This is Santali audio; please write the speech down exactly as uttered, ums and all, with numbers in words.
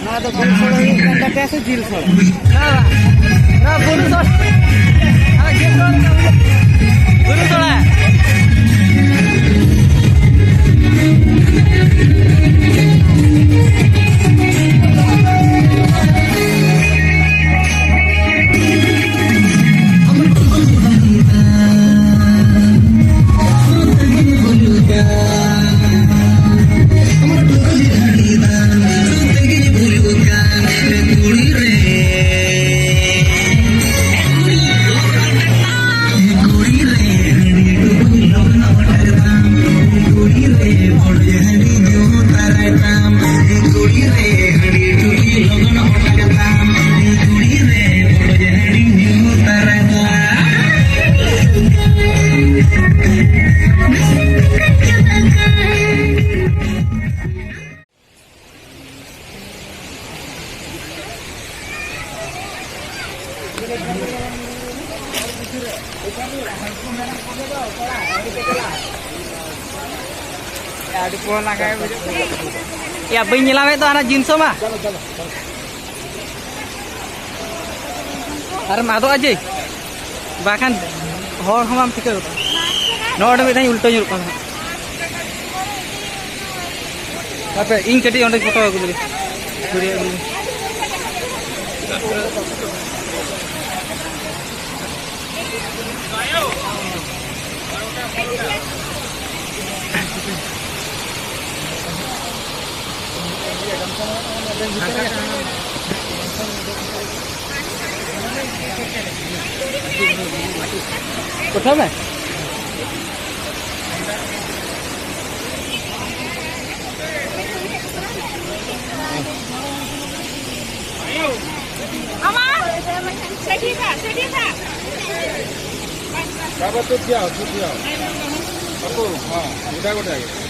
ᱱᱚᱣᱟ ᱫᱚ ᱵᱩᱨᱩ ᱥᱚᱲᱚ ᱦᱩᱭᱩᱜ ᱠᱟᱱ ᱛᱟᱯᱮᱭᱟ ᱥᱮ ᱡᱤᱞ ᱥᱚᱲᱚ? ᱱᱚᱣᱟ ᱵᱩᱨᱩ ᱥᱚᱲᱚ᱾ ᱟᱨ ᱡᱤᱞ ᱥᱚᱲᱚ ᱞᱮᱠᱟ ᱵᱩᱡᱷᱟᱹᱜ ᱠᱟᱱᱟ᱾ ᱵᱩᱨᱩ ᱥᱚᱲᱚ᱾ ᱭᱟ, ᱵᱟᱹᱧ ᱧᱮᱞᱟᱢᱮᱫ ᱫᱚ ᱦᱟᱱᱟ ᱡᱤᱱᱥᱚ ᱢᱟ᱾ ᱟᱨᱮᱢ ᱟᱫᱚᱜᱼᱟ ᱡᱮ, ᱵᱟᱠᱷᱟᱱ ᱦᱚᱲ ᱦᱚᱸ ᱵᱟᱢ ᱴᱷᱤᱠᱟᱹ ᱜᱚᱫᱚᱜᱼᱟ᱾ ᱱᱚᱜᱼᱚ ᱱᱚᱰᱮ ᱢᱤᱫ ᱫᱷᱟᱣ ᱤᱧ ᱩᱞᱴᱟᱹᱣ ᱧᱩᱨᱩᱜ ᱠᱟᱱᱟ᱾ ᱦᱟᱯᱮ, ᱤᱧ ᱠᱟᱹᱴᱤᱡ ᱚᱸᱰᱮ ᱯᱷᱳᱴᱳ ᱟᱹᱜᱩ ᱞᱮᱜᱮ᱾ ᱜᱷᱩᱨᱤ ᱟᱹᱜᱩ ᱞᱮᱜᱮ᱾ ᱩᱴᱷᱟᱹᱣ ᱢᱮ᱾ ᱟᱢᱟ, ᱥᱮᱴᱷᱤ ᱛᱷᱟ, ᱥᱮᱴᱷᱤ ᱛᱷᱟ᱾ ᱵᱟᱵᱟ, ᱪᱩᱯ ᱡᱟᱣ, ᱪᱩᱯ ᱡᱟᱣ᱾ ᱵᱟᱵᱩ, ᱦᱮᱸ, ᱜᱚᱴᱟ, ᱜᱚᱴᱟ ᱜᱮ᱾